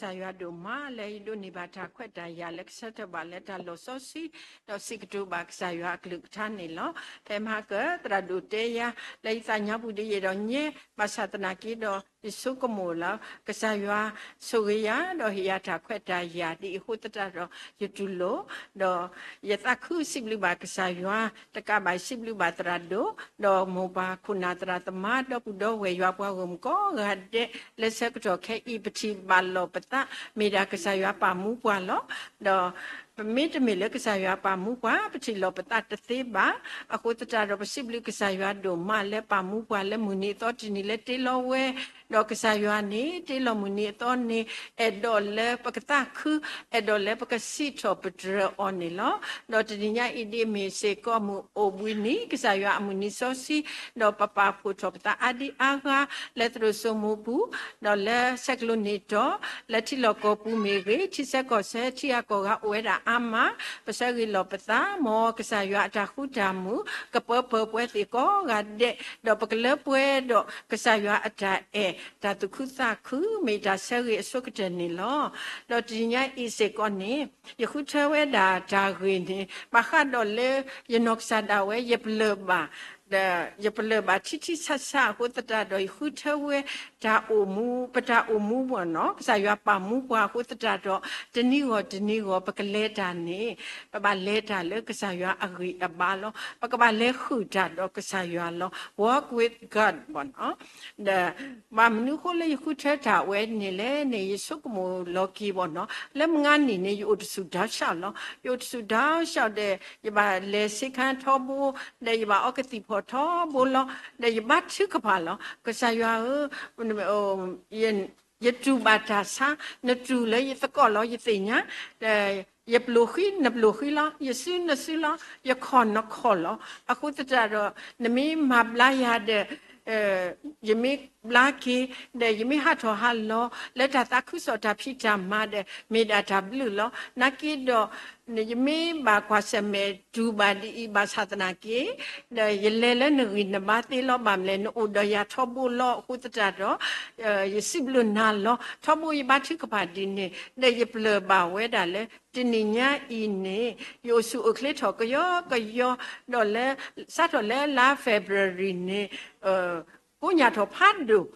ကစၢ်ယွၤဒိၣ်မးလၢယဒိးန့ၢ်ဘၣ်တၢ်ခွဲးတၢ်ယာ်လၢကဆၢထၢၣ်ဘၣ်လၢတၢ်လီၢ်စီဆှံ, ဒီးစံးကတိၤဘၣ်ကစၢ်ယွၤအကလုၢ်ကထါန့ၣ်လီၤ. ဖဲမဟါက သရၣ်ဒိၣ်တဲယၤ လၢယသးညါပူၤဒ်ယအဲၣ်ဒိးညဲ ဘၣ်ဆၣ်သနာ်က့ဒီး ယဆိကမိၣ်လၢ ကစၢ်ယွၤဆိၣ်ဂ့ၤယၤ ဒီးဟ့ၣ်ယၤတၢ်ခွဲးတၢ်ယာ်ဒ်အံၤအဃိသတးဒီး ယတူၢ်လိာ် ဒီးယသးခုစံးဘျုးဘၣ်ကစၢ်ယွၤ, တကးဘၣ်ယစံးဘျုးဘၣ်သရၣ်ဒိၣ်, ဒီးမိၢ်ပၢ်ခိၣ်နၢ်သရၣ်သမါ ဒီပုၢ်ဒီဝဲၢ်ယွၤပှၤဂီၢ်မုၢ်ကိးဂၤဒဲး လၢဆၢကတီၢ်ခဲအံၤ ပထံၣ်ဘၣ်လီၤပသး မ့ၢ်ဒၣ်ကစၢ်ယွၤပာ်မူပှၤလီၤ. ဒီး ပမ့တမ့ၢ်လၢကစၢ်ယွၤပာ်မူပှၤ ပထံၣ်လီၤပသးတသ့ဘၣ်. အဃိသတးဒီး ပစံးဘျုးကစၢ်ယွၤဒိၣ်မးလၢပာ်မူပှၤလၢမုၢ်နံၤအသီတနံၤလၢတ့လီၤဝဲ, ဒီးကစၢ်ယွၤန့ၣ် တ့လီၤမုၢ်နံၤအသီန့ၣ် အဲၣ်ဒိးလၢပကသးခု, အဲၣ်ဒိးလၢပကစံးထီၣ်ပတြၢၤအီၤန့ၣ်လီၤ. ဒီးတနံၤညါအံၤဒ်အမ့ၢ်စ့ၢ်ကီးမုၢ်အိၣ်ဘှံးနံၤ ကစၢ်ယွၤအမုၢ်နံၤစီဆှံ, ဒီးပပာ်ဖှိၣ်ထီၣ်ပသးအါဒံအါဂၤ လၢသရိာ်စိမိပူၤ, ဒီးလၢဆဲးကျိးန့ၣ်တီၤ, လၢထံလီၢ်ကီၢ်ပူၤမ့ၢ်ဂ့ၤ, ထံဆၢကီၢ်ဆၢ ထံဂၤကီၢ်ဂၤအိၣ်ဝဲဒၣ်အါမး, ပဆၢဂ့ၤလီၤပသး မ်ကစၢ်ယွၤအတၢ်ဃူတၢ်မုာ် ကပၢၤပၢၤပှဲၤသ့ၣ်ကိးဂၤဒဲး, ဒီးပကလၢပှဲၤဒီးကစၢ်ယွၤအတၢ်အဲၣ် တၢ်သူၣ်ခုသးခု မ့ၢ်တၢ်ဆၢဂ့ၤအဆိကတၢၢ်န့ၣ်လီၤ. ဒီးတနံၤညါအံၤစ့ၢ်ကီးန့ၣ် ယဃုထၢဝဲဒၣ်တၢ်ဂ့ၢ်န့ၣ် ဘၣ်ဃးဒီးလၢယနီၢ်ကစၢ်ဒၣ်ဝဲ ယပလၢၢ်ဘၣ် ဒီးယပလၢၢ်ဘၣ်ထံထံဆးဆးအဃိသတးဒီး ယဃုထၢဝဲတၢ်အိၣ်မူ ပတၢ်အိၣ်မူဘၣ်နီၤ ကစၢ်ယွၤပာ်မူပှၤအဃိသတးဒီး တနံၤဂီၢ်တနံၤဂီၢ် ပကလဲၤတၢ်န့ၣ် ပဘၣ်လဲၤတၢ်လၢကစၢ်ယွၤအဂံၢ်အဘါလီၤ. ပကဘၣ်လဲၤဃုာ်တၢ်ဒီးကစၢ်ယွၤလီၤ. Walk with God ဘၣ်နီၤ. ဒီး ဘၣ်မနုၤအဃိလၢယဃုထၢတၢ်ဝဲန့ၣ်လဲၣ်န့ၣ် ယဆိကမိၣ်လီၤက့ၤဘၣ်နီၤ လၢမုၢ်ဂၤနံၤန့ၣ် ယအိၣ်တဆူၣ်ဒီးဆှီလီၤ. ယအိၣ်တဆူၣ်ဒီးဆှီဒီး ယဘၣ်လဲၤဆ့ခါထီဘိ, ဒီးယဘၣ်အီကသံၣ်ဖီၣ်ထီဘိလီၤ. ဒီးယဘါထုကဖၣ်လီၤ. ကစၢ်ယွၤဧၢ, ယတူၢ်ဘၣ်တၢ်ဆါ, နတူၢ်လၢယသကိးလီၤ ယသ့ၣ်ညါ, ဒီးယပျိၢ်ဃံနပျိၢ်ဃံလီၤ, ယစုနစုလီၤ, ယခီၣ်နခီၣ်လီၤ. အဃိသတးဒီး နမ့ၢ်မၤဘျါယၤဒီး ယမ့ၢ်ဘျါက့ၤ, ဒီးယမ့ၢ်ဟးထီၣ်ဟးလီၤ လၢတၢ်သးခုကစီၣ်တၢ်ဖံးတၢ်မၤဒီး မ့ၢ်ဒၣ်တၢ်ဘျုးလီၤ. နာ်က့ဒီး ယမ့ၢ်ဘၣ်ကွၢ်ဆၢၣ်မဲာ်တူၢ်ဘၣ်ဒ်အံၤ ဘၣ်ဆၣ်သနာ်က့ ဒီးယလဲၤလၢနဂံၢ်နဘါသ့လီၤ. ဘၣ်မနုၤလဲၣ် နအိၣ်ဒီးယၤထီဘိလီၤ. အဃိသတးဒီး ယစံးဘျုးနၤလီၤ. ထီဘိယဘါထုကဖၣ်ဒ်န့ၣ် ဒီးယပလၢၢ်ဘၣ်ဝဲဒၣ်လၢ တနံၤညါအံၤန့ၣ် ယအိၣ်ဆူၣ်အိၣ်ချ့ထီၣ်ကယီကယီ, ဒီးလၢ စးထီၣ်လၢလါ February န့ၣ် ကိးညါထီၣ်ဖးဒိၣ်,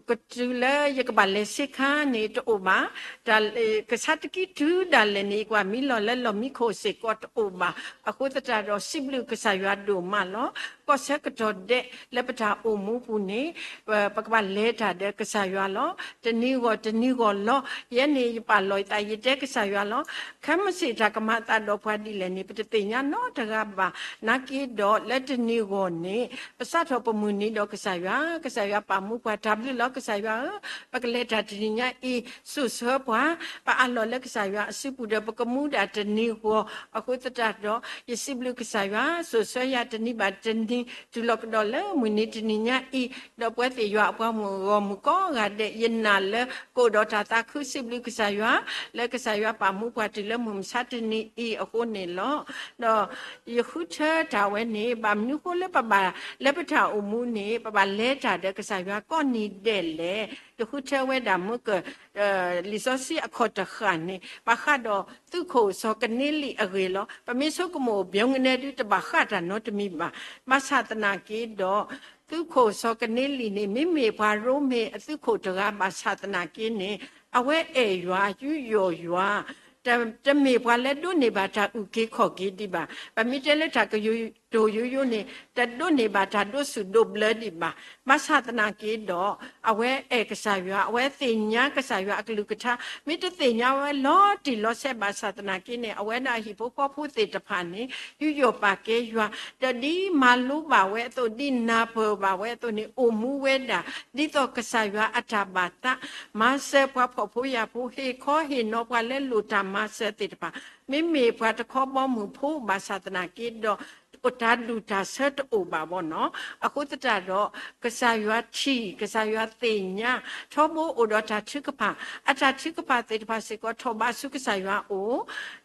ကတုၤလၢယကဘၣ်လဲၤဆ့ခါန့ၣ်တအိၣ်ဘၣ်, တၢ်ကဆါတကံၢ်တုၤဒၣ်လဲာ်န့ၣ် ယကွၢ်မံလီၤလၢလီၢ်မံခိၣ်စ့ၢ်ကီးတအိၣ်ဘၣ်. အဃိသတးဒီး စံးဘျုးကစၢ်ယွၤဒိၣ်မးလီၤ. ကီၢ်ဆၢကတီၢ်ဒဲးလၢပတၢ်အိၣ်မူပူၤန့ၣ် ပကဘၣ်လဲၤတၢ်ဒီးကစၢ်ယွၤလီၤ. တနံၤဂီၢ်တနံၤဂီၢ်လီၤ. ယဲန့ၣ် ယပာ်လီၤယသး ယတဲကစၢ်ယွၤလီၤ. ခဲမုၢ်ဆ့ၣ်တၢ်ကမၤအသးဒီးပှၤဒ်လဲၣ်န့ၣ် ပတသ့ၣ်ညါနီတဂၤဘၣ်. နာ်က့ဒီးလၢတနံၤဂီၢ်န့ၣ် ပစးထီၣ်ပမုၢ်နံၤဒီးကစၢ်ယွၤ, ကစၢ်ယွၤပာ်မူပှၤ တၢ်ဘျုးလီၤကစၢ်ယွၤဧၢ, ပကလဲၤတၢ်တနံၤညါအံၤ စိာ်ဆှၢပှၤ, ပအးလီၤလၢကစၢ်ယွၤအစုပူၤဒီး ပကမူဒၣ်တနံၤဂီၢ်, အဃိသတးဒီး ယစံးဘျုးကစၢ်ယွၤ စိာ်ဆှၢယၤတနံၤဘၣ်တနံၤ တုၤလီၤကဒီးလၢမုၢ်နံၤတနံၤညါအံၤ, ဒီးပဝဲသ့ၣ်ယွၤအပှၤဂီၢ်မုၢ်ကိးဂၤဒဲး ယနာ်လၢ ကအိၣ်ဒီးတၢ်သးခုစံးဘျုးကစၢ်ယွၤ, လၢကစၢ်ယွၤပာ်မူပှၤတုၤလၢမုၢ်မဆါတနံၤအံၤအဃိန့ၣ်လီၤ. ဒီးယဃုထၢတၢ်ဝဲန့ၣ် ဘၣ်မနုၤအဃိလၢပဘၣ် လၢပတၢ်အိၣ်မူန့ၣ် ပဘၣ်လဲၤတၢ်ဒီးကစၢ်ယွၤကိးနံၤဒဲးလဲၣ်. ယဃုထၢဝဲဒၣ်မ့ၢ်က လံာ်စီဆှံအခီၣ်တဃၣ်န့ၣ် ဘၣ်ဃးဒီးသုးခိၣ်စီၤကနံလံအဂ့ၢ်လီၤ. ပမ့ၢ်ဆိကမိၣ် ဘျီကနဲဒု တဘၣ်ဃးတၢ်နီတမံၤဘၣ်. ဘၣ်ဆၣ်သနာ်က့ဒီး သုးခိၣ်စီၤကနံလံန့ၣ် မ့မ့ၢ်ပှၤရိမ့ၤအသုးခိၣ်တဂၤဘၣ်ဆၣ်သနာ်က့န့ၣ် အဝဲအဲၣ်ယွၤ ယူးယီၣ်ယွၤ, တမ့ၢ်ပှၤလၢဒိးန့ၢ်ဘၣ်တၢ်အုၣ်က့ၤခီၣ်က့ၤဒံးဘၣ်. ပမ့ၢ်တဲလၢတၢ်ကတိၤယိယိန့ၣ် တဒိးန့ၢ်ဘၣ်တၢ်ဒိးဆူၣ်ဒိးဘျၢဒံးဘၣ်. ဘၣ်ဆၣ်သနာ်က့ဒီး အဝဲအဲၣ်ကစၢ်ယွၤ, အဝဲသ့ၣ်ညါကစၢ်ယွၤအကလုၢ်ကထါ, မ့ၢ်တသ့ၣ်ညါဝဲလီၤတံၢ်လီၤဆဲးဘၣ်ဆၣ်သနာ်က့န့ၣ် အဝဲဒၣ်ဟံၣ်ဖိဃီဖိသ့ၣ်တဖၣ်န့ၣ် ယူးယီၣ်ပာ်ကဲယွၤ, ဒီးဒ်မၤလိဘၣ်ဝဲအသိး, ဒ်နၢ်ပၢၢ်ဘၣ်ဝဲအသိးန့ၣ် အိၣ်မူဝဲဒၣ် ဒ်သိးကစၢ်ယွၤအတၢ်ဘၣ်သး, မၤစၢၤပှၤဖှီၣ်ဖိယာ်ဖိ, ဟ့ၣ်ခီဟ့ၣ်နီၤပှၤလၢလိၣ်တၢ်မၤစၢၤသ့ၣ်တဖၣ်, မ့မ့ၢ်ပှၤတခီဘီမုၢ်ဖိဘၣ်ဆၣ်သနာ်က့ဒီး တၢ်ဒူၣ်တၢ်ဆၢတအိၣ်ဘၣ်ဘၣ်နီၤ. အဃိသတးဒီး ကစၢ်ယွၤထံၣ် ကစၢ်ယွၤသ့ၣ်ညါ ထီဘိအိၣ်ဒီးတၢ်ထုကဖၣ်, အတၢ်ထုကဖၣ်သ့ၣ်တဖၣ်စ့ၢ်ကီး ထီၣ်ဘးဆူကစၢ်ယွၤအအိၣ်,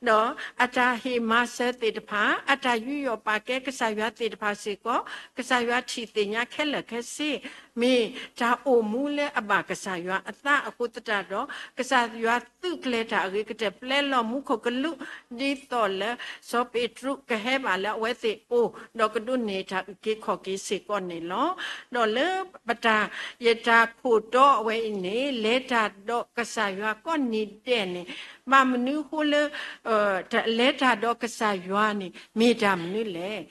ဒီးအတၢ်ဟ့ၣ်မၤစၢၤသ့ၣ်တဖၣ်, အတၢ်ယူးယီၣ်ပာ်ကဲကစၢ်ယွၤသ့ၣ်တဖၣ်စ့ၢ်ကီး ကစၢ်ယွၤထံၣ်သ့ၣ်ညါခဲလၢာ်ခဲဆ့ မ့ၢ်တၢ်အိၣ်မူလၢအဘၣ်ကစၢ်ယွၤအသးအဃိသတးဒီး ကစၢ်ယွၤသုးကျဲၤတၢ်အဂ့ၤကတၢၢ် ပျဲလီၤမူခိၣ်ကလူး ဒ်သိးလၢ စီၤပ့းတရူးကဟဲဘၣ်လၢအဝဲသ့ၣ်အအိၣ် ဒီးကဒိးန့ၢ်တၢ်အုၣ်က့ၤခီၣ်က့ၤစ့ၢ်ကီးန့ၣ်လီၤ. ဒီးလၢပတၢ် ယတၢ်ခိၣ်တီအဝဲအံၤန့ၣ် လဲၤတၢ်ဒီးကစၢ်ယွၤကိးနံၤဒဲးန့ၣ် ဘၣ်မနုၤအဃိလၢ တၢ်လဲၤတၢ်ဒီးကစၢ်ယွၤန့ၣ် မ့ၢ်တၢ်မနုၤလဲၣ်.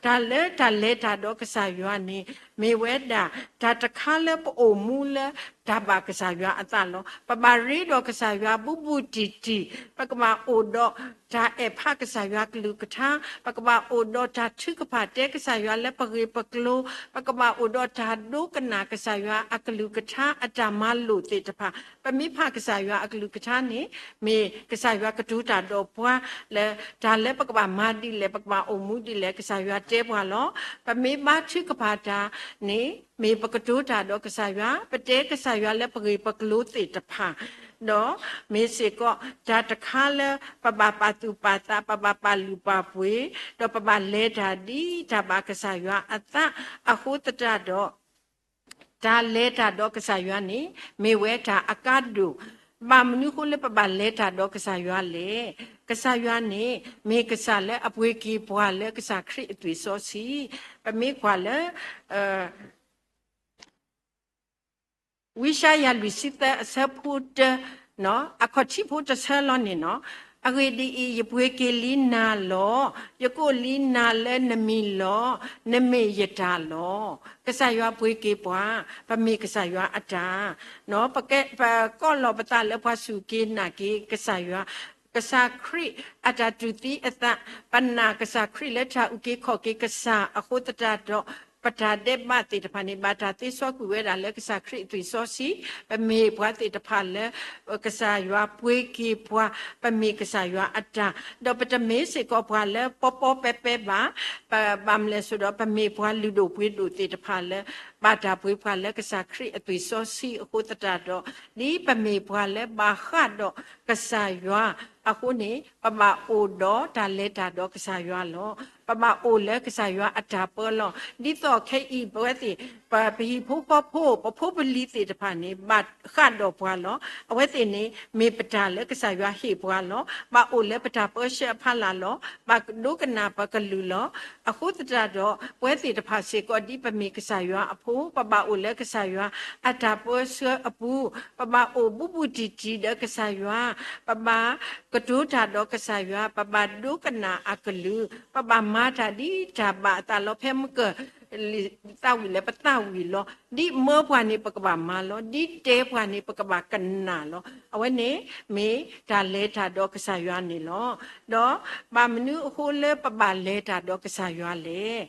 တၢ်လၢတၢ်လဲၤတၢ်ဒီးကစၢ်ယွၤန့ၣ် မ့ၢ်ဝဲဒၣ် တၢ်တခါလၢပအိၣ်မူလၢ တၢ်ဘၣ်ကစၢ်ယွၤအသးလီၤ. ပဘၣ်ရ့ဒီးကစၢ်ယွၤဘူးဘူးတံၢ်တံၢ်, ပကဘၣ်အိၣ်ဒီးတၢ်အဲၣ်ဖးကစၢ်ယွၤကလုၢ်ကထါ, ပကဘၣ်အိၣ်ဒီးတၢ်ထုကဖၣ်တဲကစၢ်ယွၤလၢပဂ့ၢ်ပကျိၤ, ပကဘၣ်အိၣ်ဒီးတၢ်ဒိကနၣ်ကစၢ်ယွၤအကလုၢ်ကထါအတၢ်မၤလိာ်သ့ၣ်တဖၣ်, ပမ့ၢ်ဖးကစၢ်ယွၤအကလုၢ်ကထါန့ၣ် မ့ၢ်ကစၢ်ယွၤကတိၤတၢ်ဒီးပှၤ လၢတၢ်လၢပကဘၣ်မၤဒ်လဲၣ် ပကဘၣ်အိၣ်မူဒ်လဲၣ် ကစၢ်ယွၤတဲပှၤလီၤ. ပမ့ၢ်ဘါထုကဖၣ်တၢ်န့ၣ် မ့ၢ်ပကတိၤတၢ်ဒီးကစၢ်ယွၤ, ပတဲကစၢ်ယွၤလၢပဂ့ၢ်ပကျိၤသ့ၣ်တဖၣ်, ဒီးမ့ၢ်စ့ၢ်ကီး တၢ်တခါလၢပဘၣ်ပာ်သူၣ်ပာ်သး, ပဘၣ်ပာ်လုၢ်ပာ်ပှ့ၤ, ဒီးပဘၣ်လဲၤတၢ်ဒ်တၢ်ဘၣ်ကစၢ်ယွၤအသးအဃိသတးဒီး တၢ်လဲၤတၢ်ဒီးကစၢ်ယွၤန့ၣ် မ့ၢ်ဝဲတၢ်အကါဒိၣ်. ဘၣ်မနုၤအဃိလၢပဘၣ်လဲၤတၢ်ဒီးကစၢ်ယွၤလဲၣ်. ကစၢ်ယွၤန့ၣ် မ့ၢ်ကစၢ်လၢအပှ့ၤက့ၤပှၤလၢကစၢ်ခရံာ်အသွံၣ်စီဆှံ, ပမ့ၢ်ကွၢ်လၢ ဝံယၡါယၤလွံၢ်ဆံသၢအဆၢဖိတၢ, အခီၣ်ထံးဖိတဆၢလီၤန့ၣ်နီၤ, အဂ့ၢ်ဒ်အံၤ, ယပှ့ၤက့ၤလံနၤလီၤ. ယကိးလံနၤလၢနမံၤလီၤ. နမ့ၢ်ယတၢ်လီၤ. ကစၢ်ယွၤပှ့ၤက့ၤပှၤ, ပမ့ၢ်ကစၢ်ယွၤအတၢ်, ပကဲပကိးလီၤပသးလၢပှၤစူၢ်က့ၤနာ်က့ၤကစၢ်ယွၤ ကစၢ်ခရံာ်အတၢ်တူၢ်သံအသး, ပနာ်ကစၢ်ခရံာ်လၢတၢ်အုၣ်က့ၤခီၣ်က့ၤကစၢ်အဃိသတးဒီး ပတၢ်ဒဲးဘးသ့ၣ်တဖၣ်န့ၣ် ဘၣ်တၢ်သ့စီကွံာ်ဝဲဒၣ်လၢကစၢ်ခရံာ်အသွံၣ်စီဆှံ, ပမ့ၢ်ပှၤသ့ၣ်တဖၣ်လၢ ကစၢ်ယွၤပှ့ၤက့ၤပှၤ, ပမ့ၢ်ကစၢ်ယွၤအတၢ်, ဒီးပတမ့ၢ်စ့ၢ်ကီးပှၤလၢပီပီပဲပဲဘၣ်, ဘၣ်မလဲၣ်ဆိဒီး ပမ့ၢ်ပှၤလုၢ်ဒိၣ်ပှ့ၤဒိၣ်သ့ၣ်တဖၣ်လၢ ဘၣ်တၢ်ပှ့ၤပှၤလၢကစၢ်ခရံာ်အသွံၣ်စီဆှံအဃိသတးဒီး ဒ်ပမ့ၢ်ပှၤလၢဘၣ်ဃးဒီးကစၢ်ယွၤအဃိန့ၣ် ပဘၣ်အိၣ်ဒီးတၢ်လဲၤတၢ်ဒီးကစၢ်ယွၤလီၤ. ပဘၣ်အိၣ်လၢကစၢ်ယွၤအတၢ်ပၢလီၤ. ဒ်သိးခဲအံၤပဝဲသ့ၣ် ပ ပဟံၣ်ဖိဃီဖိ ပဖိပလံၤသ့ၣ်တဖၣ်န့ၣ် ဘၣ်ဃးဒီးပှၤလီၤ. အဝဲသ့ၣ်န့ၣ် မ့ၢ်ပတၢ်လၢကစၢ်ယွၤဟ့ၣ်ပှၤလီၤ. ဘၣ်အိၣ်လၢပတၢ်ပၢဆှၢအဖီလာ်လီၤ. ဘၣ်ဒိကနၣ်ပကလုၢ်လီၤ. အဃိသတးဒီး ပဝဲသ့ၣ်တဖၣ်စ့ၢ်ကီး ဒ်ပမ့ၢ်ကစၢ်ယွၤအဖိ ပဘၣ်အိၣ်လၢကစၢ်ယွၤအတၢ်ပၢဆှၢအပူၤ, ပဘၣ်အိၣ်ဘူးဘူးတံၢ်တံၢ်ဒီးကစၢ်ယွၤ, ပဘၣ်ကတိၤတၢ်ဒီးကစၢ်ယွၤ, ပဘၣ်ဒိကနၣ်အကလုၢ်, ပဘၣ်မၤတၢ်ဒ်တၢ်ဘၣ်အသးလီၤ. ဖဲမုၢ်ကၢၢ် သးဝံၣ်လၢပသးဝံၣ်လီၤ. ဒ်မၢပှၤန့ၣ် ပကဘၣ်မၤလီၤ. ဒ်တဲပှၤန့ၣ် ပကဘၣ်ကနၣ်လီၤ. အဝဲန့ၣ် မ့ၢ်တၢ်လဲၤတၢ်ဒီးကစၢ်ယွၤန့ၣ်လီၤ. ဒီးဘၣ်မနုၤအဃိလၢပဘၣ်လဲၤတၢ်ဒီးကစၢ်ယွၤလဲၣ်.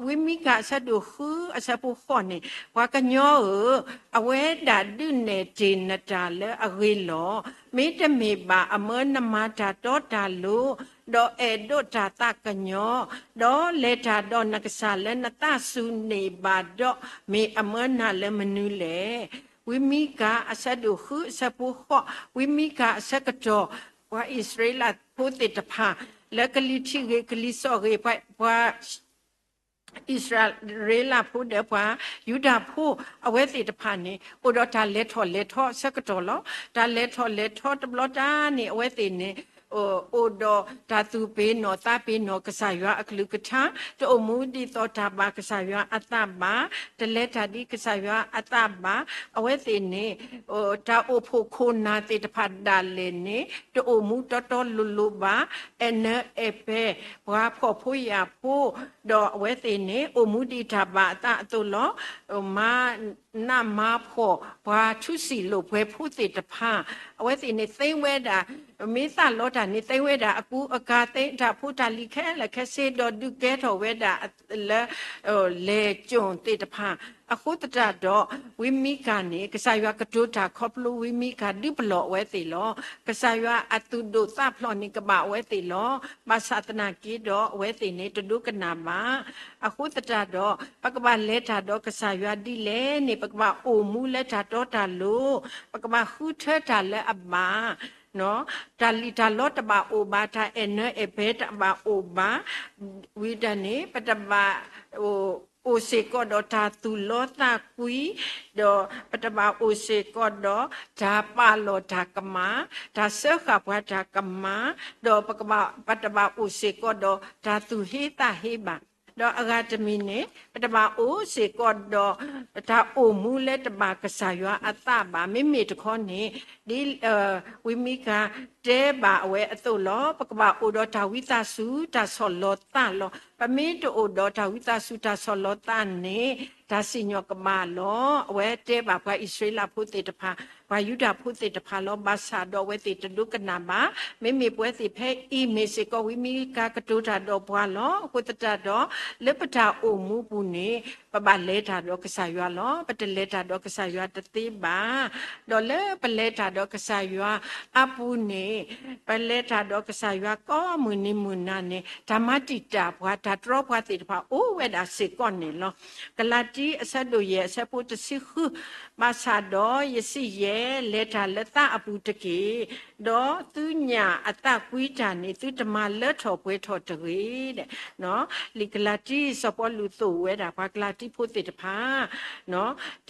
ဝံမံကၤအဆၢဒိၣ်ဃုအဆၢဖိဃိးန့ၣ်, ပှၤကညီဧၢ, အဝဲဒၣ်ဒုးနဲၣ်တ့ၢ်နတၢ်လၢအဂ့ၤလီၤ. မ့တမ့ၢ်ဘၣ်အမၢနမၤတၢ်တီတၢ်လိၤ, ဒီးအဲၣ်ဒိးတၢ်သးကညီၤ, ဒီးလဲၤတၢ်ဒီးနကစၢ်လၢနသးစူၤန့ၣ်ဘၣ်ဒီး, မ့ၢ်အမၢနၤလၢမနုၤလဲၣ်. ဝံမံကၤအဆၢဒိၣ်ဃုအဆၢဖိဃိး, ဝံမံကၤအဆၢကတီၢ်, ပှၤအံၣ်စရ့လးဖိသ့ၣ်တဖၣ် လၢကလံၤထံးဂ့ၤ ကလံၤစိးဂ့ၤ, ပှၤ အံၣ်စရ့လးဖိဒီးပှၤယူဒၤဖိ အဝဲသ့ၣ်တဖၣ်န့ၣ် အိၣ်ဒီးတၢ်လဲၤထီၣ်လဲၤထီအဆၢကတီၢ်လီၤ. တၢ်လဲၤထီၣ်လဲၤထီတဘျီတၢ်န့ၣ် အဝဲသ့ၣ်န့ၣ် အိၣ်ဒီးတၢ်သူၣ်ပ့ၤနီၣ်သးပ့ၤနီၣ်ကစၢ်ယွၤအကလုၢ်ကထါ, တအိၣ်မူဒ်သိးတၢ်ဘၣ်ကစၢ်ယွၤအသးဘၣ်, တလဲၤတၢ်ဒ်ကစၢ်ယွၤအသးဘၣ်, အဝဲသ့ၣ်န့ၣ် တၢ်အိၣ်ဖှိၣ်ခိၣ်နၢ်သ့ၣ်တဖၣ်ဒၣ်လဲာ်န့ၣ် တအိၣ်မူတီတီလိၤလိၤဘၣ်, အဲၣ်နၢအဲၣ်ပဲ ပှၤဖှီၣ်ဖိယာ်ဖိ, ဒီးအဝဲသ့ၣ်န့ၣ် အိၣ်မူဒ်တၢ်ဘၣ်အသးအသိးလီၤ. မၤနးမၤဖှီၣ် ပှၤထူစံာ်လိာ်ပှဲၤဖိသ့ၣ်တဖၣ်, အဝဲသ့ၣ်န့ၣ် သ့ဝဲဒၣ် မ့ၢ်သးလီတၢ်န့ၣ် သ့ဝဲဒၣ်အကူအကၤ သ့တၢ်ဖိတၢ်လံၤခဲလၢာ်ခဲဆ့ ဒီးဒုးကဲထီၣ်ဝဲဒၣ်လၢ လဲၤကၠိၣ်သ့ၣ်တဖၣ် အဃိသတးဒီး ဝံမံကၤန့ၣ် ကစၢ်ယွၤကတိၤတၢ်ခီဖျိဝံမံကၤ ဒုးပလီၢ်အဝဲသ့ၣ်လီၤ. ကစၢ်ယွၤအသူၣ်ဒိၣ်သးဖျိးန့ၣ် ကဘၣ်အဝဲသ့ၣ်လီၤ. ဘၣ်ဆၣ်သနာ်က့ဒီး အဝဲသ့ၣ်န့ၣ် တဒိကနၣ်ဘၣ်. အဃိသတးဒီး ပကဘၣ်လဲၤတၢ်ဒီးကစၢ်ယွၤဒ်လဲၣ်န့ၣ် ပကဘၣ်အိၣ်မူလၢတၢ်တီတၢ်လိၤ, ပကဘၣ်ဃုထၢတၢ်လၢအဘၣ် တၢ်လံၣ်တၢ်လီတဘၣ်အိၣ်ဘၣ်, တၢ်အဲၣ်နၢအဲၣ်ပဲတဘၣ်အိၣ်ဘၣ်. ဝံၤဒၣ်န့ၣ် ပတဘၣ် အိၣ်စ့ၢ်ကီးဒီးတၢ်သူၣ်လီသးကွံ, ဒီးပတဘၣ်အိၣ်စ့ၢ်ကီးဒီး တၢ်ပာ်လီၤတၢ်ကမၣ်, တၢ်စၢဃာ်ပှၤတၢ်ကမၣ်, ဒီးပကဘၣ် ပတဘၣ်အိၣ်စ့ၢ်ကီးဒီး တၢ်သူၣ်ဟ့သးဟ့ဘၣ်. ဒီးအဂၤတမံၤန့ၣ် ပတဘၣ်အိၣ်စ့ၢ်ကီးဒီး တၢ်အိၣ်မူလၢတဘၣ်ကစၢ်ယွၤအသးဘၣ်. မ့မ့ၢ်တခီန့ၣ် ဒ် ဝံမံကၤတဲဘၣ်အဝဲအသိးလီၤ. ပကဘၣ်အိၣ်ဒီးတၢ်ဝံသးစူၤ တၢ်ဆီၣ်လီၤသးလီၤ. ပမ့ၢ်တအိၣ်ဒီးတၢ်ဝံသးစူၤ တၢ်ဆီၣ်လီၤသးန့ၣ် တၢ်စံၣ်ညီၣ်ကဘၣ်လီၤ. အဝဲတဲဘၣ်ပှၤအံၣ်စရ့လးဖိသ့ၣ်တဖၣ်, ပှၤယူဒၤဖိသ့ၣ်တဖၣ်လီၤ. ဘၣ်ဆၣ်ဒီးအဝဲသ့ၣ်တဒိကနၣ်ဘၣ်. မ့မ့ၢ်ပဝဲသ့ၣ်ဖဲအံၤမ့ၢ်စ့ၢ်ကီး ဝံမံကၤကတိၤတၢ်ဒီးပှၤလီၤ. အဃိသတးဒီး လၢပတၢ်အိၣ်မူပူၤန့ၣ် ပဘၣ်လဲၤတၢ်ဒီးကစၢ်ယွၤလီၤ. ပတလဲၤတၢ်ဒီးကစၢ်ယွၤတသ့ဘၣ်. ဒီးလၢပလဲၤတၢ်ဒီးကစၢ်ယွၤအပူၤန့ၣ် ပလဲၤတၢ်ဒီးကစၢ်ယွၤကိးမုၢ်နံၤမုၢ်နၤန့ၣ် တၢ်မၤတံာ်တာ်ပှၤ တၢ်တြီပှၤသ့ၣ်တဖၣ်အိၣ်ဝဲဒၣ်စ့ၢ်ကီးန့ၣ်လီၤ. ကလၤတံ အဆၢဒိၣ်ယဲၢ် အဆၢဖိတဆံဃု, ဘၣ်ဆၣ်ဒီးယစံးယဲၢ်, လဲၤတၢ်လၢသးအပူၤတက့ၢ်. ဒီးသုညၣ်အသးကွံတၢ်န့ၣ် သုတမၤလၢထီၣ်ပှဲၤထီၣ်တဂ့ၤ. လံာ်ကလၤတံ စီၤပီလူးသိၣ်ဝဲဒၣ် ပှၤကလၤတံဖိသ့ၣ်တဖၣ်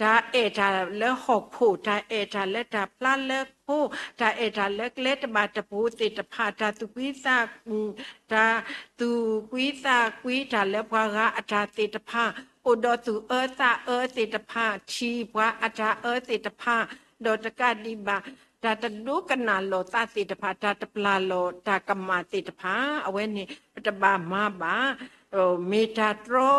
တၢ်အဲၣ်တၢ်လၢဟီၣ်ခိၣ်, တၢ်အဲၣ်တၢ်လၢတၢ်ဖျါလၢခိ, တၢ်အဲၣ်တၢ်လၢကျဲတဘၣ်တပိၤသ့ၣ်တဖၣ်, တၢ်သူၣ်ကွံသး, တၢ်သူၣ်ကွံသးကွံတၢ်လၢပှၤဂၤအတၢ်သ့ၣ်တဖၣ်, အိၣ်ဒီးသူၣ်အၢသးအၢသ့ၣ်တဖၣ်, ထံၣ်ပှၤအတၢ်အၢသ့ၣ်တဖၣ်, ဒီးတကးဒံးဘၣ် တၢ်တဒိကနၣ်လီၤသးသ့ၣ်တဖၣ်, တၢ်တပျၢ်လီၤတၢ်ကမၣ်သ့ၣ်တဖၣ်, အဝဲန့ၣ် ပတဘၣ်မၤဘၣ်. မ့ၢ်တၢ်တြီ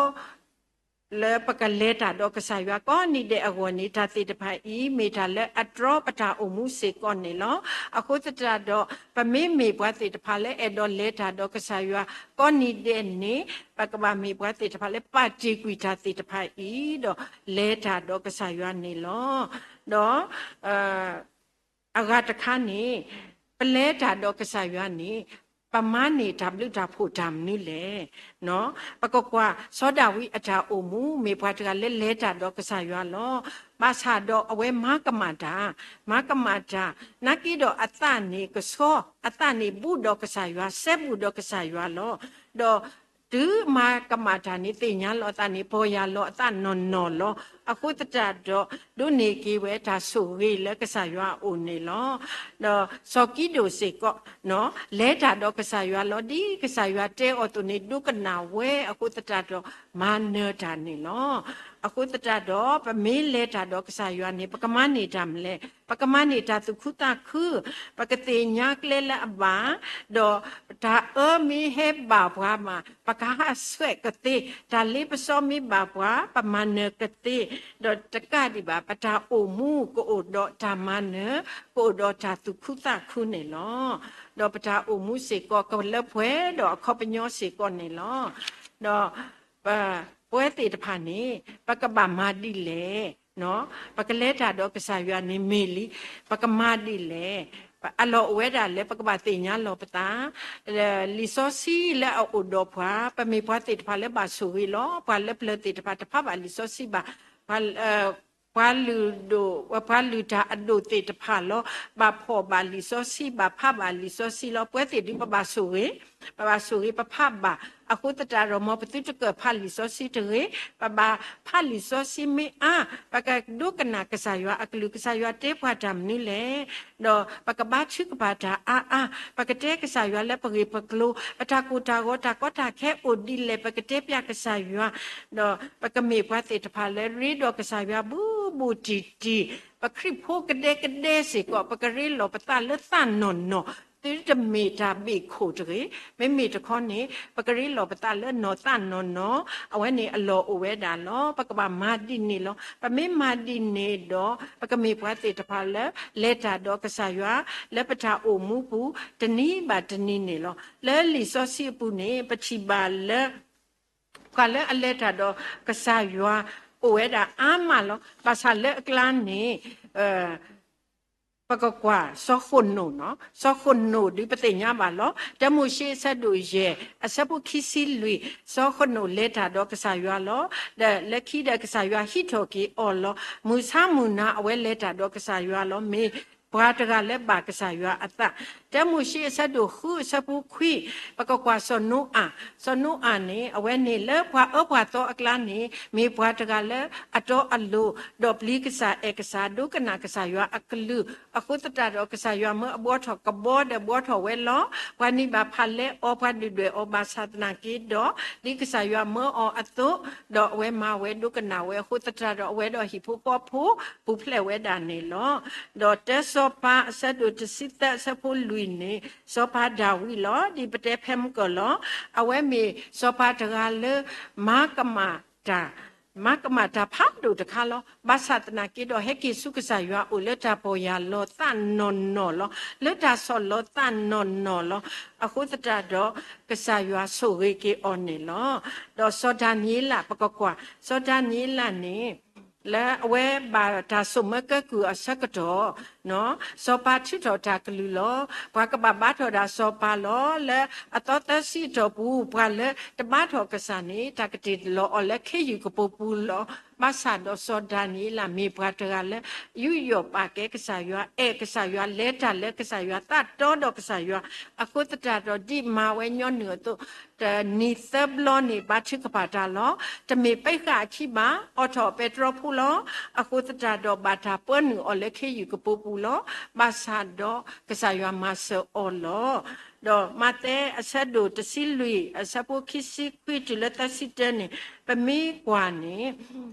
လၢပကလဲၤတၢ်ဒီးကစၢ်ယွၤကိးနံၤဒဲးအဂီၢ်န့ၣ် တၢ်သ့ၣ်တဖၣ်အံၤ မ့ၢ်တၢ်လၢအတြီပတၢ်အိၣ်မူစ့ၢ်ကီးန့ၣ်လီၤ. အဃိသတးဒီး ပမ့မ့ၢ်ပှၤသ့ၣ်တဖၣ်လၢအဲၣ်ဒိးလဲၤတၢ်ဒီးကစၢ်ယွၤကိးနံၤဒဲးန့ၣ် ပကဘၣ်မ့ၢ်ပှၤသ့ၣ်တဖၣ်လၢပာ်တ့ၢ်ကွံာ်တၢ်သ့ၣ်တဖၣ်အံၤ ဒီးလဲၤတၢ်ဒီးကစၢ်ယွၤန့ၣ်လီၤ. ဒီး အဂၤတခါန့ၣ် ပလဲၤတၢ်ဒီးကစၢ်ယွၤန့ၣ် ပမၤန့ၢ်တၢ်ဘျုးတၢ်ဖှိၣ်တၢ်မနုၤလဲၣ်. ပကကွၢ် စီၤဒၤဝံးအတၢ်အိၣ်မူ မ့ၢ်ပှၤတဂၤလၢလဲၤတၢ်ဒီးကစၢ်ယွၤလီၤ. ဘၣ်ဆၣ်ဒီးအဝဲမၤကမၣ်တၢ်, မၤကမၣ်တၢ်, နာ်က့ဒီးအသးန့ၣ်ကဆှီ, အသးန့ၣ်ဘူးဒီးကစၢ်ယွၤ, စဲဘူးဒီးကစၢ်ယွၤလီၤ. ဒီး တုၤမၤကမၣ်တၢ်န့ၣ် သ့ၣ်ညါလီၤအသးန့ၣ် ပီၢ်ယၢ်လီၤအသးနီၢ်နီၢ်လီၤ. အဃိသတးဒီး ဒိးန့ၢ်က့ၤဝဲတၢ်ဆိၣ်ဂ့ၤလၢကစၢ်ယွၤအအိၣ်န့ၣ်လီၤ. ဒီးစီၤကံဒိၣ်စ့ၢ်ကီး လဲၤတၢ်ဒီးကစၢ်ယွၤလီၤ. ဒ်ကစၢ်ယွၤတဲအီၤအသိးန့ၣ် ဒိကနၣ်ဝဲအဃိသတးဒီး မၤနၢၤတၢ်န့ၣ်လီၤ. အဃိသတးဒီး ပမ့ၢ်လဲၤတၢ်ဒီးကစၢ်ယွၤန့ၣ် ပကမၤန့ၢ်တၢ်မနုၤလဲၣ်. ပကမၤန့ၢ်တၢ်သူၣ်ခုသးခု, ပကသ့ၣ်ညါကျဲလၢအဘၣ်, ဒီးတၢ်အၢမ့ၢ်ဟဲဘၣ်ပှၤမး ပကဟးဆှဲးကသ့, တၢ်လ့ပစီမ့ၢ်ဘၣ်ပှၤ ပမၤနၢၤကသ့, ဒီးတကးဒံးဘၣ် ပတၢ်အိၣ်မူကအိၣ်ဒီးတၢ်မၤနၢၤ, ကအိၣ်ဒီးတၢ်သူၣ်ခုသးခုန့ၣ်လီၤ. ဒီးပတၢ်အိၣ်မူစ့ၢ်ကီး ကလၢပှဲၤဒီးအခီပညီစ့ၢ်ကီးန့ၣ်လီၤ. ဒီး ပဝဲသ့ၣ်တဖၣ်န့ၣ် ပကဘၣ်မၤဒ်လဲၣ်. ပကလဲၤတၢ်ဒီးကစၢ်ယွၤန့ၣ်မ့ၢ်လံ, ပကမၤဒ်လဲၣ်. အလီၢ်အိၣ်ဝဲဒၣ်လၢပကဘၣ်သ့ၣ်ညါလီၤပသး, လံာ်စီဆှံလၢအအိၣ်ဒီးပှၤ, ပမ့ၢ်ပှၤသ့ၣ်တဖၣ်လၢဘၣ်ဆိၣ်ဂ့ၤလီၤ. ပှၤလၢပျၢၤသ့ၣ်တဖၣ်တဖးဘၣ်လံာ်စီဆှံဘၣ်, ပှၤ ပှၤလုၢ်ဒိၣ်, ပှၤလုၢ်တၢ်အဒိၣ်သ့ၣ်တဖၣ်လီၤ. ဘၣ်ဖှီၣ်ဘၣ်လံာ်စီဆှံ, ဘၣ်ဖးဘၣ်လံာ်စီဆှံလီၤ. ပဝဲသ့ၣ်ဒုးပဘၣ်ဆိၣ်ဂ့ၤ, ပဘၣ်ဆိၣ်ဂ့ၤပဖးဘၣ်. အဃိသတးဒီး မ်ပသုတကၢၣ်ဖးလံာ်စီဆှံတဂ့ၤ, ပဘၣ်ဖးလံာ်စီဆှံမ့ၢ်အါ, ပကဒိကနၣ်ကစၢ်ယွၤအကလုၢ်, ကစၢ်ယွၤတဲပှၤတၢ်မနုၤလဲၣ်. ဒီးပကဘါထုကဖၣ်တၢ်အါအါ, ပကတဲကစၢ်ယွၤလၢပဂ့ၢ်ပကျိၤ, ပတၢ်ကိၢ်တၢ်ဂီၤတၢ်ကီတၢ်ခဲအိၣ်ဒ်လဲၣ် ပကတဲပျးကစၢ်ယွၤ, ဒီးပကမ့ၢ်ပှၤသ့ၣ်တဖၣ်လၢရ့ဒီးကစၢ်ယွၤဘူးဘူးတံၢ်တံၢ်, ပခရံာ်ဖိကဒဲကဒဲစ့ၢ်ကီး, ပကရ့လိာ်ပသးလၢသးနီၢ်နီၢ်, သုတမ့ၢ်တၢ်ဘ့ၣ်ခိၣ်တဂ့ၤ, မ့မ့ၢ်တခီန့ၣ် ပကရ့လိာ်ပသးလၢနီၢ်သးနီၢ်နီၢ်, အဝဲန့ၣ်အလီၢ်အိၣ်ဝဲဒၣ်လီၤ. ပကဘၣ်မၤဒ်န့ၣ်လီၤ. ပမ့ၢ်မၤဒ်န့ၣ်ဒီး ပကမ့ၢ်ပှၤသ့ၣ်တဖၣ်လၢ လဲၤတၢ်ဒီးကစၢ်ယွၤ လၢပတၢ်အိၣ်မူပူၤ တနံၤဘၣ်တနံၤန့ၣ်လီၤ. လၢလံာ်စီဆှံအပူၤန့ၣ် ပထံၣ်ဘၣ်လၢ ပှၤလၢအလဲၤတၢ်ဒီးကစၢ်ယွၤ အိၣ်ဝဲဒၣ်အါမးလီၤ. ဘၣ်ဆၣ်လၢအကျါန့ၣ် ပကကွၢ်စီၤဃိၣ်နိၣ်နီၤ, စီၤဃိၣ်နိၣ်ဒုးပသ့ၣ်ညါဘၣ်လီၤ. တၢမိၤၡ့အဆၢဒိၣ်ယဲၢ် အဆၢဖိခံဆံလွံၢ်, စီၤဃိၣ်နိၣ်လဲၤတၢ်ဒီးကစၢ်ယွၤလီၤ. ဒီးလၢခံဒီးကစၢ်ယွၤဟံးထီၣ်က့ၤအီၤလီၤ. မုၢ်ဆါမုၢ်နၤအဝဲလဲၤတၢ်ဒီးကစၢ်ယွၤလီၤ. မ့ၢ်ပှၤတဂၤလၢဘၣ်ကစၢ်ယွၤအသး. တၢမိၤၡ့အဆၢဒိၣ်ဃုအဆၢဖိခွံ, ပကကွၢ်စီၤနိအၤ, စီၤနိအၤန့ၣ် အဝဲန့ၣ်လၢပှၤအၢပှၤသီအကျါန့ၣ် မ့ၢ်ပှၤတဂၤလၢအတီအလိၤ, ဒီးပျံၤကစၢ်အဲၣ်ကစၢ် ဒိကနၣ်ကစၢ်ယွၤအကလုၢ်, အဃိသတးဒီးကစၢ်ယွၤမၢအဘှီထီၣ်ကဘီဒီးဘှီထီၣ်ဝဲလီၤ. ပှၤန့ၢ်ဘၣ်ဖးလဲအီၤ, ပှၤဒုၣ်ဒွဲၣ်အီၤဘၣ်ဆၣ်သနာ်က့ဒီး ဒ်ကစၢ်ယွၤမၢအီၤအသိး, ဒီးအဝဲမၤဝဲဒိကနၣ်ဝဲ အဃိသတးဒီးအဝဲဒီးဟံၣ်ဖိဃီဖိပူၤဖျဲးဝဲဒၣ်န့ၣ်လီၤ. ဒီးတၢစီၤပၤအဆၢဒိၣ်တဆံသၢအဆၢဖိလွံၢ်န့ၣ် စီၤပၤဒၤဝံးလီၤ. ဒ်ပတဲဖဲမုၢ်ကၢၢ်လီၤ. အဝဲမ့ၢ်စီၤပၤတဂၤလၢ မၤကမၣ်တၢ် မၤကမၣ်တၢ်ဖးဒိၣ်တခါလီၤ. ဘၣ်ဆၣ်သနာ်က့ဒီး ဟဲက့ၤဆူကစၢ်ယွၤအအိၣ်လၢတၢ်ပီၢ်ယၢ်လီၤသးနီၢ်နီၢ်လီၤ. လၢတၢ်ဆီၣ်လီၤသးနီၢ်နီၢ်လီၤ. အဃိသတးဒီး ကစၢ်ယွၤဆိၣ်ဂ့ၤက့ၤအီၤန့ၣ်လီၤ. ဒီးစီၤဒၤနံးယ့လး ပကကွၢ် စီၤဒၤနံးယ့လးန့ၣ် လၢအဝဲဘၣ်တၢ်ဆိၣ်မၢကဲကုၢ်အဆၢကတီၢ် စီၤပၤထုးထီၣ်တၢ်ကလုၢ်လီၤ. ပှၤကဘၣ်ဘါထီၣ်ဒၣ်စီၤပၤလီၤ. လၢအသီသၢဆံအတီၢ်ပူၤ ပှၤလၢတဘါထီၣ်ကစၢ်န့ၣ် တၢ်ကတ့ၢ်လီၤအီၤလၢခ့ယုၢ်ကပိာ်ပူၤလီၤ. ဘၣ်ဆၣ်ဒီးစီၤဒၤနံးယ့လးမ့ၢ်ပှၤတဂၤလၢ ယူးယီၣ်ပာ်ကဲကစၢ်ယွၤ, အဲၣ်ကစၢ်ယွၤ, လဲၤတၢ်လၢကစၢ်ယွၤ, သးတီဒီးကစၢ်ယွၤ, အဃိသတးဒီးဒ်မၤဝဲညီနုၢ်အသိး တနံၤသၢဘျီန့ၣ် ဘါထုကဖၣ်တၢ်လီၤ. တမ့ၢ်ပှၤဃၣ်အခံဘၣ်, အိးထီၣ်ပဲတြီဖိလီၤ. အဃိသတးဒီးဘၣ်တၢ်ပၢနုာ်အီၤလၢခ့ယုၢ်ကပိာ်ပူၤလီၤ. ဘၣ်ဆၣ်ဒီးကစၢ်ယွၤမၤစၢၤအီၤလီၤ. ဒီးမးသဲအဆၢဒိၣ်တဆံလွံၢ် အဆၢဖိခံဆံခွံတုၤလၢသၢဆံတၢန့ၣ် ပမ့ၢ်ကွၢ်န့ၣ်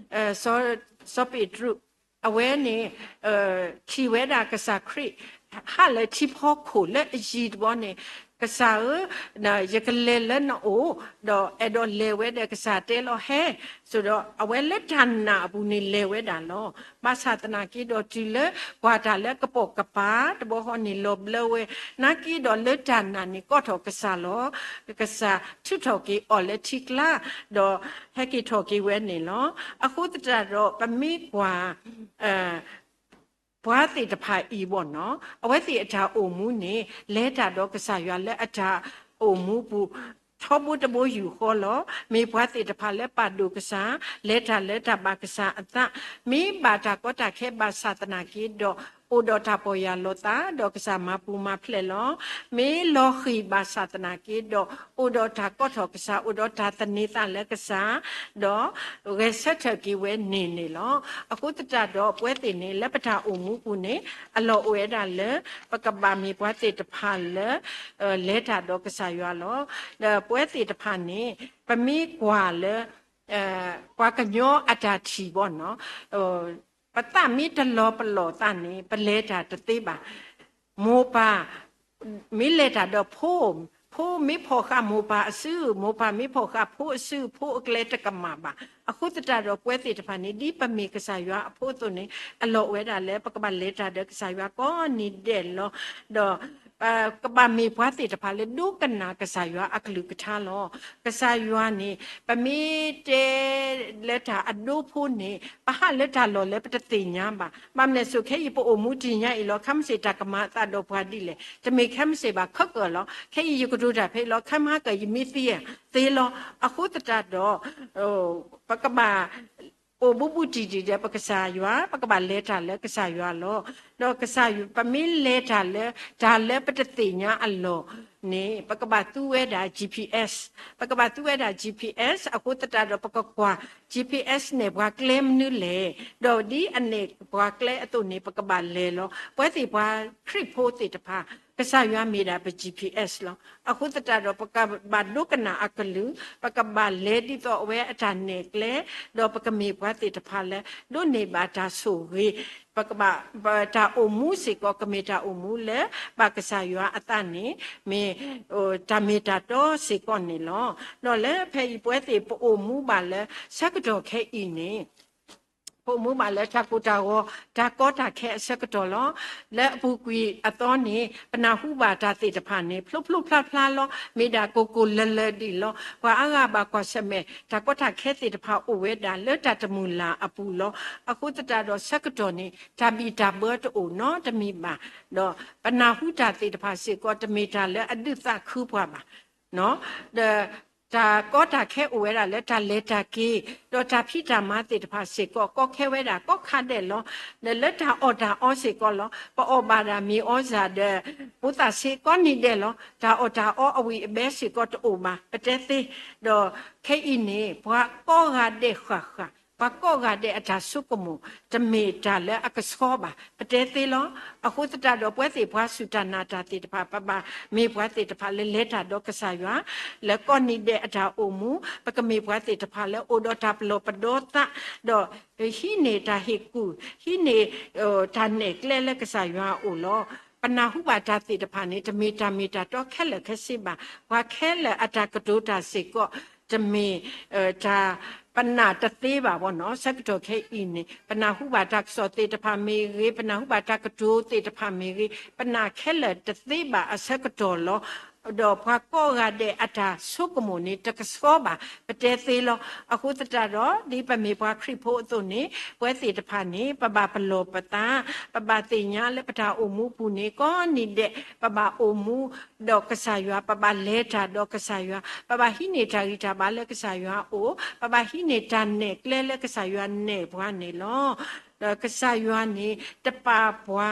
စီၤပ့းတရူး အဝဲန့ၣ် ထံၣ်ဝဲဒၣ်ကစၢ်ခရံာ် ဟးလၢထံဖီခိၣ်လၢအယံၤတဘျီန့ၣ်, ကစၢ်ဧၢ, ယကလဲၤလၢနအိၣ်, ဒီးအဲၣ်ဒိးလဲၤဝဲဒီးကစၢ်တဲလီၤဟဲ, ဆိုတော့ အဝဲလၢတၢ်နာ်အပူၤန့ၣ်လဲၤဝဲဒၣ်လီၤ. ဘၣ်ဆၣ်သနာ်က့ဒီးတုၤလၢကွၢ်တၢ်လၢကပိာ်ကပၤတဘျီဃီန့ၣ်လီၤဘျၢဝဲ, နာ်က့ဒီးလၢတၢ်နာ်န့ၣ်ကိးထီၣ်ကစၢ်လီၤ. ကစၢ်ထုးထီၣ်က့ၤအီၤလၢထံကျါ, ဒီးဟဲက့ၤထီၣ်က့ၤဝဲန့ၣ်လီၤ. အဃိသတးဒီးပမ့ၢ်ကွၢ် ပှၤသ့ၣ်တဖၣ်အံၤဘၣ်နီၤ, အဝဲသ့ၣ်အတၢ်အိၣ်မူန့ၣ် လဲၤတၢ်ဒီးကစၢ်ယွၤလၢအတၢ်အိၣ်မူပူၤ ထီဘိတဘိယူၢ်ဃီလီၤ. မ့ၢ်ပှၤသ့ၣ်တဖၣ်လၢပာ်ဒိၣ်ကစၢ်, လဲၤတၢ်လၢတၢ်ဘၣ်ကစၢ်အသး, မ့ၢ်ဘၣ်တၢ်ကီတၢ်ခဲဘၣ်ဆၣ်သနာ်က့ဒီး အိၣ်ဒီးတၢ်ပီၢ်ယၢ်လီၤသး ဒီးကစၢ်မၤပူၤမၤဖျဲးလီၤ. မ့ၢ်လီၤဃံၤဘၣ်ဆၣ်သနာ်က့ဒီး အိၣ်ဒီးတၢ်ကိးထီၣ်ကစၢ်, အိၣ်ဒီးတၢ်သန့ၤသးလၢကစၢ်, ဒီးဂဲၤဆၢထၢၣ်က့ၤဝဲန့ၣ်န့ၣ်လီၤ. အဃိသတးဒီးပဝဲသ့ၣ်န့ၣ် လၢပတၢ်အိၣ်မူပူၤန့ၣ် အလီၢ်အိၣ်ဝဲဒၣ်လၢ ပကဘၣ်မ့ၢ်ပှၤသ့ၣ်တဖၣ်လၢ လဲၤတၢ်ဒီးကစၢ်ယွၤလီၤ. ဒီးပဝဲသ့ၣ်တဖၣ်န့ၣ် ပမ့ၢ်ကွၢ်လၢ ပှၤကညီအတၢ်ထံၣ်ဘၣ်နီၤ, ပသးမ့ၢ်တလီၤပလိာ်သးန့ၣ် ပလဲၤတၢ်တသ့ဘၣ်. မိၢ်ပၢ် မ့ၢ်လဲၤတၢ်ဒီးဖိ, ဖိမ့ၢ်ဖီၣ်ဃာ်မိၢ်ပၢ်အစု, မိၢ်ပၢ်မ့ၢ်ဖီၣ်ဃာ်ဖိအစု, ဖိအကျဲတကမၣ်ဘၣ်. အဃိသတးဒီးပဝဲသ့ၣ်တဖၣ်န့ၣ် ဒ်ပမ့ၢ်ကစၢ်ယွၤအဖိအသိးန့ၣ် အလီၢ်အိၣ်ဝဲဒၣ်လၢ ပကဘၣ်လဲၤတၢ်ဒီးကစၢ်ယွၤကိးနံၤဒဲးလီၤ. ဒီး ကဘၣ်မ့ၢ်ပှၤသ့ၣ်တဖၣ်လၢဒိကနၣ်ကစၢ်ယွၤအကလုၢ်ကထါလီၤ. ကစၢ်ယွၤန့ၣ် ပမ့ၢ်တဲလၢတၢ်အဒိဖိန့ၣ် ပဟးလၢတၢ်လီၢ်လၢပတသ့ၣ်ညါဘၣ်. ဘၣ်မနုၤအဃိ ခဲအံၤပအိၣ်မူတနံၤညါအံၤလီၤ, ခဲမုၢ်ဆ့ၣ်တၢ်ကမၤအသးဒီးပှၤဒ်လဲၣ်. တမ့ၢ်ခဲမုၢ်ဆ့ၣ်ဘၣ်, ခဲကၢၢ်လီၤ. ခဲအံၤယကတိၤတၢ်ဖဲအံၤလီၤ, ခဲမုၢ်ဟါကၢၢ်ယမ့ၢ်သံဧါ, သ့လီၤ. အဃိသတးဒီး ပကဘၣ် အိၣ်ဘူးဘူးတံၢ်တံၢ်ဒီးပကစၢ်ယွၤ, ပကဘၣ်လဲၤတၢ်လၢကစၢ်ယွၤလီၤ. ဒီးကစၢ်ယွၤ ပမ့ၢ်လဲၤတၢ်လၢ တၢ်လၢပတသ့ၣ်ညါအလီၢ်န့ၣ် ပကဘၣ်သူဝဲဒၣ် GPS, ပကဘၣ်သူဝဲဒၣ် GPS အဃိသတးဒီး ပကကွၢ် GPS နဲၣ်ပှၤကျဲမနုၤလဲၣ်, ဒီးဒ်အနဲၣ်ပှၤကျဲအသိးန့ၣ် ပကဘၣ်လဲၤလီၤ. ပဝဲသ့ၣ်ပှၤခရံာ်ဖိသ့ၣ်တဖၣ် ကစၢ်ယွၤမ့ၢ်ဒၣ်ပ GPS လီၤ. အဃိသတးဒီး ပကဘၣ်ဒိကနၣ်အကလုၢ်, ပကဘၣ်လဲၤဒ်သိးအဝဲအတၢ်နဲၣ်ကျဲ, ဒီးပကမ့ၢ်ပှၤသ့ၣ်တဖၣ်လၢ ဒိးန့ၢ်ဘၣ်တၢ်ဆိၣ်ဂ့ၤ, ပကဘၣ် ပတၢ်အိၣ်မူစ့ၢ်ကီး ကမ့ၢ်တၢ်အိၣ်မူလၢ ဘၣ်ကစၢ်ယွၤအသးန့ၣ် မ့ၢ် တၢ်မ့ၢ်တၢ်တီစ့ၢ်ကီးန့ၣ်လီၤ. ဒီးလၢဖဲအံၤပဝဲသ့ၣ်ပအိၣ်မူဘၣ်လၢ ဆၢကတီၢ်ခဲအံၤန့ၣ် အိၣ်မူဘၣ်လၢတၢ်ကိၢ်တၢ်ဂီၤ တၢ်ကီတၢ်ခဲအဆၢကတီၢ်လီၤ. လၢအပူၤကွံာ်အသီန့ၣ် ပနၢ်ဟူဘၣ်တၢ်သ့ၣ်တဖၣ်န့ၣ် ဖျိဖျိဖျါဖျါလီၤ. မ့ၢ်ဒၣ်ကိၢ်ကိၢ်လၢၤလၢၤဒံးလီၤ. ပှၤအါဂၤဘၣ်ကွၢ်ဆၢၣ်မဲာ် တၢ်ကီတၢ်ခဲသ့ၣ်တဖၣ်အိၣ်ဝဲဒၣ်လၢတၢ်တမုာ်လၤအပူၤလီၤ. အဃိသတးဒီးဆၢကတီၢ်န့ၣ် တၢ်ဘံၣ်တၢ်ဘၢတအိၣ်နီတမံၤဘၣ်. ဒီးပနၢ်ဟူတၢ်သ့ၣ်တဖၣ်စ့ၢ်ကီး တမ့ၢ်တၢ်လၢအဒုးသးခုပှၤဘၣ်. ဒီးတၢ်ကီတၢ်ခဲအိၣ်ဝဲဒၣ်လၢတၢ်လဲၤတၢ်က့ၤ, ဒီးတၢ်ဖံးတၢ်မၤသ့ၣ်တဖၣ်စ့ၢ်ကီး ကီခဲဝဲဒၣ်ကိးခါဒဲးလီၤ. ဒီးလၢတၢ်အီၣ်တၢ်အီစ့ၢ်ကီးလီၤ. ပအီၣ်ဘၣ်ဒၣ်မ့ၤအီစၢ်ဒီး ဖိသၣ်ဆံးကိးနံၤဒဲးလီၤ. တၢ်အီၣ်တၢ်အီအဝံၣ်အဘဲစ့ၢ်ကီးတအိၣ်ဘၣ် ပတဲသ့. ဒီးခဲအံၤန့ၣ် ပှၤကိးဂၤဒဲးဃၣ်ဃၣ်, ပှၤကိးဂၤဒဲးအတၢ်ဆိကမိၣ် တမ့ၢ်တၢ်လၢအကဆှီဘၣ် ပတဲသ့လီၤ. အဃိသတးဒီး ပဝဲသ့ၣ်ပှၤစူၢ်တၢ်နာ်တၢ်သ့ၣ်တဖၣ် ပဘၣ်မ့ၢ်ပှၤသ့ၣ်တဖၣ်လၢလဲၤတၢ်ဒီးကစၢ်ယွၤ လၢကိးနံၤဒဲးအတၢ်အိၣ်မူ, ပကမ့ၢ်ပှၤသ့ၣ်တဖၣ်လၢအိၣ်ဒီးတၢ်ပလီၢ်ပဒီသး, ဒီးဟံးန့ၢ်တၢ်ဟ့ၣ်ကူၣ်, ဟံးန့ၢ်တၢ်နဲၣ်ကျဲလၢကစၢ်ယွၤအအိၣ်လီၤ. ပနၢ်ဟူဘၣ်တၢ်သ့ၣ်တဖၣ်န့ၣ် တမ့ၢ်တၢ်မ့ၢ်တၢ်တီခဲလၢာ်ခဲဆ့ဘၣ်. ပှၤခဲလၢာ်အတၢ်ကတိၤတၢ်စ့ၢ်ကီး တမ့ၢ်တၢ် ပနာ်တသ့ဘၣ်ဘၣ်နီၤ. ဆၢကတီၢ်ခဲအံၤန့ၣ် ပနၢ်ဟူဘၣ်တၢ်ကစီၣ်သ့ၣ်တဖၣ်မ့ၢ်ဂ့ၤ, ပနၢ်ဟူဘၣ်တၢ်ကတိၤသ့ၣ်တဖၣ်မ့ၢ်ဂ့ၤ, ပနာ်ခဲလၢာ်တသ့ဘၣ်အဆၢကတီၢ်လီၤ. ဒီးပှၤကိးဂၤဒဲးအတၢ်ဆိကမိၣ်န့ၣ် တကဆှီဘၣ် ပတဲသ့လီၤ. အဃိသတးဒီး ဒ်ပမ့ၢ်ပှၤခရံာ်ဖိအသိးန့ၣ် ပဝဲသ့ၣ်တဖၣ်န့ၣ် ပဘၣ်ပလီၢ်ပသး, ပဘၣ်သ့ၣ်ညါလၢပတၢ်အိၣ်မူပူၤန့ၣ် ကိးနံၤဒဲး ပဘၣ်အိၣ်မူ ဒီးကစၢ်ယွၤ, ပဘၣ်လဲၤတၢ်ဒီးကစၢ်ယွၤ, ပဘၣ်ဟံးန့ၢ်တၢ်ဂံၢ်တၢ်ဘါလၢကစၢ်ယွၤအအိၣ်, ပဘၣ်ဟံးန့ၢ်တၢ်နဲၣ်ကျဲလၢကစၢ်ယွၤနဲၣ်ပှၤန့ၣ်လီၤ. ဒီးကစၢ်ယွၤန့ၣ် တပာ်ပှၤ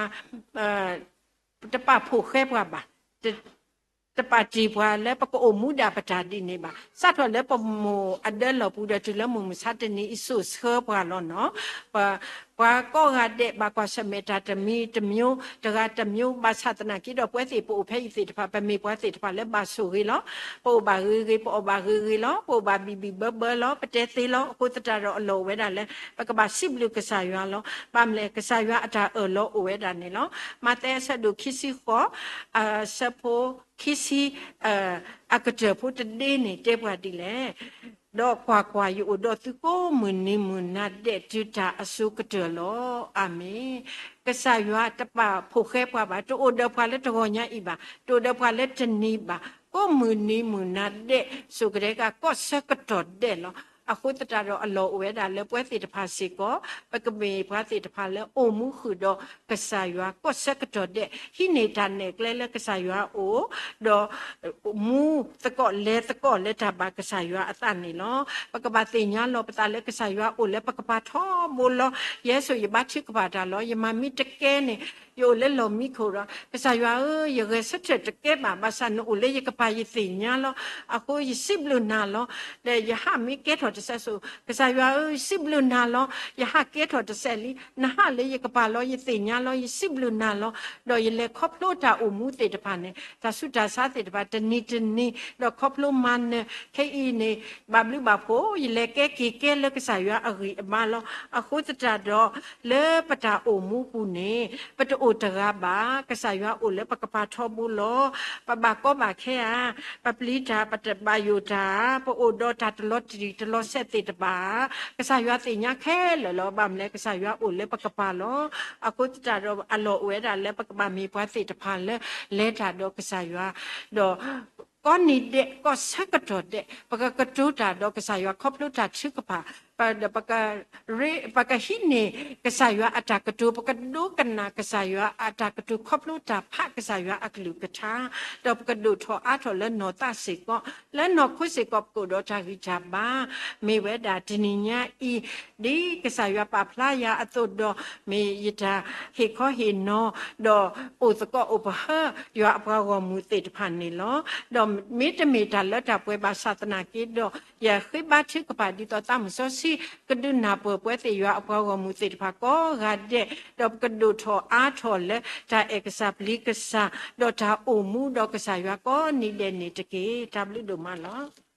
တပာ်ဖိၣ်ဃဲပှၤဘၣ်, တပာ်တ့ၢ်ပှၤလၢပကအိၣ်မူဒၣ်ပတၢ်ဒ်န့ၣ်ဘၣ်. စးထီၣ်လၢပမိၢ်အဒၢလီၢ်ပူၤဒီး တုၤလၢမုၢ်မဆါတနံၤအံၤ စိာ်ဆှၢပှၤလီၤနီၤ. ပှၤကိးဂၤဒဲး ဘၣ်ကွၢ်ဆၢၣ်မဲာ်တၢ်တမံၤတမံၤ တဂၤတမံၤ ဘၣ်ဆၣ်သနာ်က့ဒီး ပဝဲသ့ၣ်ပအိၣ်ဖဲအံၤသ့ၣ်တဖၣ် ပမ့ၢ်ပှၤသ့ၣ်တဖၣ်လၢဘၣ်ဆိၣ်ဂ့ၤလီၤ. ပအိၣ်ဘၣ်ဂ့ၤဂ့ၤ, ပအီၣ်ဘၣ်ဂ့ၤဂ့ၤလီၤ. ပအိၣ်ဘၣ်ဘံၣ်ဘံၣ်ဘၢဘၢလီၤ. ပတဲသ့လီၤ. အဃိသတးဒီးအလီၢ်အိၣ်ဝဲဒၣ်လၢ ပကဘၣ်စံးဘျုးကစၢ်ယွၤလီၤ. ဘၣ်မနုၤလဲၣ်, ကစၢ်ယွၤအတၢ်အၢၣ်လီၤအိၣ်ဝဲဒၣ်န့ၣ်လီၤ. မးသဲအဆၢဒိၣ်ခံဆံဃိး, အဆၢဖိခံဆံ, အကတၢၢ်ဖိတဒ့န့ၣ် တဲပှၤဒ်လဲၣ်. ဒီးကွၢ်ကွၢ်, ယအိၣ်ဒီးသုကိးမုၢ်နံၤမုၢ်နၤဒဲး တုၤတၢ်အစိၤကတၢၢ်လီၤ. အၤမ့ၣ်. ကစၢ်ယွၤတပာ်ဖိၣ်ဃဲပှၤဘၣ်, တအိၣ်ဒီးပှၤလၢတဂီၤညါအံၤဘၣ်, တအိၣ်ဒီးပှၤလၢတနံၤဘၣ်, ကိးမုၢ်နံၤမုၢ်နၤဒဲး ဆိၣ်ကဒဲက ကိးဆၢကတီၢ်ဒဲးလီၤ. အဃိသတးဒီးအလီၢ်အိၣ်ဝဲဒၣ်လၢပဝဲသ့ၣ်တဖၣ်စ့ၢ်ကီး ပကမ့ၢ်ပှၤသ့ၣ်တဖၣ်လၢအိၣ်မူဃုာ်ဒီးကစၢ်ယွၤ ကိးဆၢကတီၢ်ဒဲး, ဟံးန့ၢ်တၢ်နဲၣ်ကျဲလၢကစၢ်ယွၤအအိၣ်, ဒီး မူသကိးလဲၤသကိးလၢတၢ်ဘၣ်ကစၢ်ယွၤအသးန့ၣ်လီၤ. ပကဘၣ်သ့ၣ်ညါလီၤပသးလၢကစၢ်ယွၤအိၣ်လၢ ပကပၤထီဘိလီၤ. ယဲဆိး ယဘါထုကဖၣ်တၢ်လီၤ. ယမၤမံတကဲန့ၣ်, ယအိၣ်လၢလီၢ်မံခိၣ်ဒီး ကစၢ်ယွၤဧၢ, ယဂဲၤဆၢထၢၣ်တကဲဘၣ်, ဘၣ်ဆၣ်နအိၣ်လၢယကပၤ ယသ့ၣ်ညါလီၤ. အဃိယစံးဘျုးနၤလီၤ. ဒီးယဟးမ့ၢ်ကဲထီၣ်တစဲးဆိး, ကစၢ်ယွၤဧၢ, ယစံးဘျုးနၤလီၤ. ယဟးကဲထီၣ်တစဲးလံ, နဟးလၢယကပၤလီၤ. ယသ့ၣ်ညါလီၤ. ယစံးဘျုးနၤလီၤ. ဒီးယလဲၤခီဖျိတၢ်အိၣ်မူသ့ၣ်တဖၣ်န့ၣ်, တၢ်ဆူးတၢ်ဆါသ့ၣ်တဖၣ် တနံၤတနံၤ, ဒီးခီဖျိမၤနၢၤ, ခဲအံၤန့ၣ် ဘၣ်ဘျုးဘၣ်ဖှိၣ်, ယလဲၤကဲက့ၤကဲလၢကစၢ်ယွၤအဂံၢ်အဘါလီၤ. အဃိသတးဒီး လၢပတၢ်အိၣ်မူပူၤန့ၣ် ပတအိၣ်တဂၤဘၣ်. ကစၢ်ယွၤအိၣ်လၢပကပၤထီဘိလီၤ. ပဘၣ်ကီဘၣ်ခဲဧါ, ပပျံၤတၢ်, ပတဘၣ်ယိၣ်တၢ်ဧါ, ပအိၣ်ဒီးတၢ်တလီၤတံၢ်တလီၤဆဲးသ့ၣ်တဖၣ်ဧါ, ကစၢ်ယွၤသ့ၣ်ညါခဲလၢာ်လီၤ. ဘၣ်မနုၤလဲၣ်, ကစၢ်ယွၤအိၣ်လၢပကပၤလီၤ. အဃိသတးဒီး အလီၢ်အိၣ်ဝဲဒၣ်လၢပကဘၣ်မ့ၢ်ပှၤသ့ၣ်တဖၣ်လၢလဲၤတၢ်ဒီးကစၢ်ယွၤ, ဒီး ကိးနံၤဒဲး ကိးဆၢကတီၢ်ဒဲး ပကကတိၤတၢ်ဒီးကစၢ်ယွၤ ခီဖျိတၢ်ထုကဖၣ်, ဒီးပက ပကဟံးန့ၢ်ကစၢ်ယွၤအတၢ်ကတိၤ, ပကဒိကနၣ်ကစၢ်ယွၤအတၢ်ကတိၤ ခီဖျိတၢ်ဖးကစၢ်ယွၤအကလုၢ်ကထါ, ဒီးပကဒိၣ်ထီၣ်အါထီၣ်လၢနီၢ်သးစ့ၢ်ကီး, လၢနီၢ်ခိစ့ၢ်ကီး ပကအိၣ်ဒီးတၢ်ဂံၢ်တၢ်ဘါ, မ့ၢ်ဝဲဒၣ်တနံၤညါအံၤ ဒ်ကစၢ်ယွၤပာ်ဖျါယၤအသိးဒီး, မ့ၢ်ယတၢ်ဟ့ၣ်ခီဟ့ၣ်နီၤ, ဒီးအိၣ်သကိးအိၣ်ပဟၢ ယွၤအပှၤဂီၢ်မုၢ်သ့ၣ်တဖၣ်န့ၣ်လီၤ. ဒီးမ့တမ့ၢ်တၢ်လၢတၢ်ပှဲၤဘၣ်ဆၣ်သနာ်က့ဒီး, ယဃ့ဘါထုကဖၣ်ဒ်သိးသးမုၢ်စီဆှံ ကဒုးနၢ်ပၢၢ်ပဝဲသ့ၣ်ယွၤအပှၤဂီၢ်မုၢ်သ့ၣ်တဖၣ်ကိးဂၤဒဲး, ဒီးပကဒိၣ်ထီၣ်အါထီၣ်လၢတၢ်အဲၣ်ကစၢ်ပျံၤကစၢ်, ဒီးတၢ်အိၣ်မူဒီးကစၢ်ယွၤကိးနံၤဒဲးန့ၣ်တက့ၢ်. တၢ်ဘျုးဒိၣ်မးလီၤ.